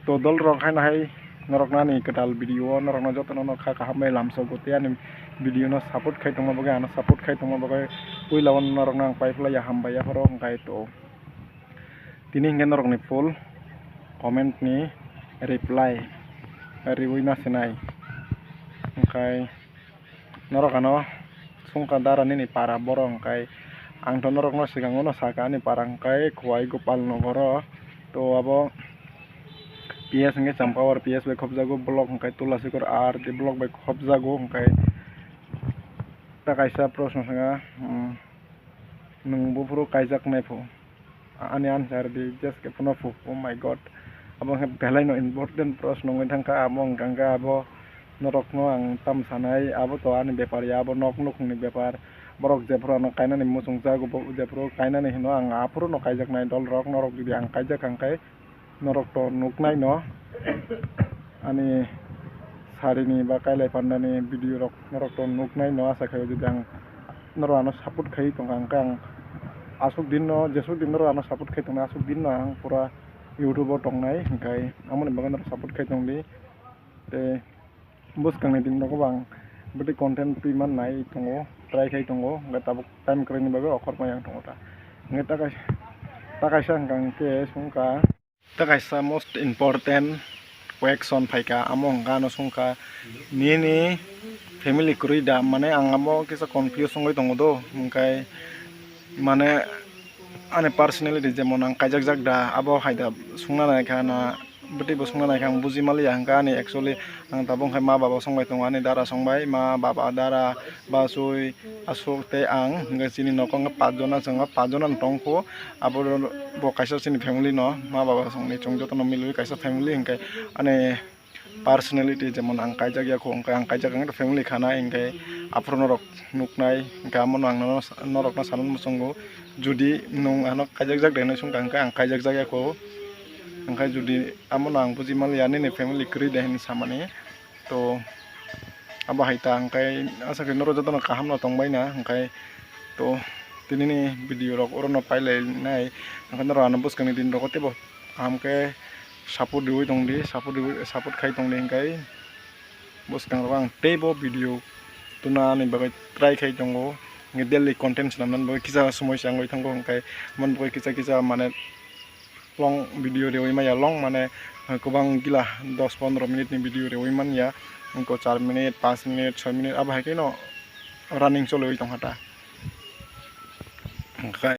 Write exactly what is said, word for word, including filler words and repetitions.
To dol rok, haino hai norok nani kwtal video o norok no joto no kha kaham bai lamsogo tei ani video no support khai tongma bagwi, ano support khai tongma bagwi puila o norok no ang pai phlai ya, hambai ya phoro. Hwnkhe to tini hwnkhe norok ni full comment ni reply riwi ma sinai. Hwnkhe norok ano sungkha dara nini para borok, hwnkhe ang to norok no swkang o no sakha ani para hwnkhe Khowai Gopal Nogor o. To abo P S hwnkhe Champawar P S bai khopjago, block hwnkhe Tulasikhor R D block bai khopjago. Hwnkhe ta kaisa proshno swngkha, hmm, nwng buphuru kaijak nai phu? Ani answer di, just khe phano phu. Oh my God, abo wngkha belai no important proshno wngwi thangkha. Abo wngkha khe abo norok no ang tam sanai, abo to ani bepar ya, abo nok nukhung ni bepar. Borok jephuru ano kainani muchungjago, bo jephuru kainani hino ang aphuru no kaijaknai dol rok, norok jodi ang kaijak kha hwnkhe norok to nuknai no ani sari ni ba kailai panda ni video rok norok to nuknai no, asa khai jodi ang norok ano support khai tongkha hwnkhe ang aswk din no, jeswk din norok ano support khai tongnai aswk din no ang pura YouTube o tongnai, hwnkhe amoni bagwi norok support khai tongdi. Tei bwskangni din rogo bo ang bwtwi content twi man nai tongo, try khai tongo, hwnkhe tabuk time kwrwini bagwi okhorma yang tongo ta. Hwnkhe ta kaisa, ta kaisa hwnkha hwnkhe songkha. Ta kaisa most important question phaikha, amo hwnkha ano songkha, nini family kwrwi da? Mane ang amo kisa confuse wngwi tongo do, hwnkhe mane ani personality jemon ang kaijakjak da, abo hai da songna naikha na? Bwtwi bo songna naikha ang buji maliya, hwnkhe ani actually ang tabuk hwnkhe ma baba songbai tongo, ani dara songbai, ma baba, dara, bachwi, aswk tei ang, hwnkhe chini nogo hwnkhe pachjona, chwng pachjona tongkho. Abo bo kaisa chini family no, ma baba songni chwng jotono milwi kaisa family, hwnkhe ani personality jemon ang kaijak ya kho, hwnkhe ang kaijak wngkha family khana, hwnkhe aphuru norok nuknai, hwnkhe amo no ang norok no sana muchungo. Jodi nwng ano kaijakjak de hinwi swngkha, hwnkhe ang kaijakjak ya kho. Hwnkhe jodi amo no ang buji maliya nini family kwrwi de hinwi samani, to abo hai ta, hwnkhe asa khe norok jotono kaham no tongbai na, hwnkhe to tinini video rok oro no pailai nai, hwnkhe norok ano bwskangni din rogo teibo kaham khe support riwi tongdi, support riwi, support khai tongdi, hwnkhe bwskang rogo ang teibo video tuna ani bagwi try khai tongo, hwnkhe daily content swnamnani bagwi kisa somoi se wngwi thango, hwnkhe mani bagwi kisa kisa mane long video rewi maya, long mane kwbang gila dos pondro minute ni video rewi manya, wngkha char minute, panch minute, soi minute, abo hai kheno running choliwi tongkha ta. Hwnkhe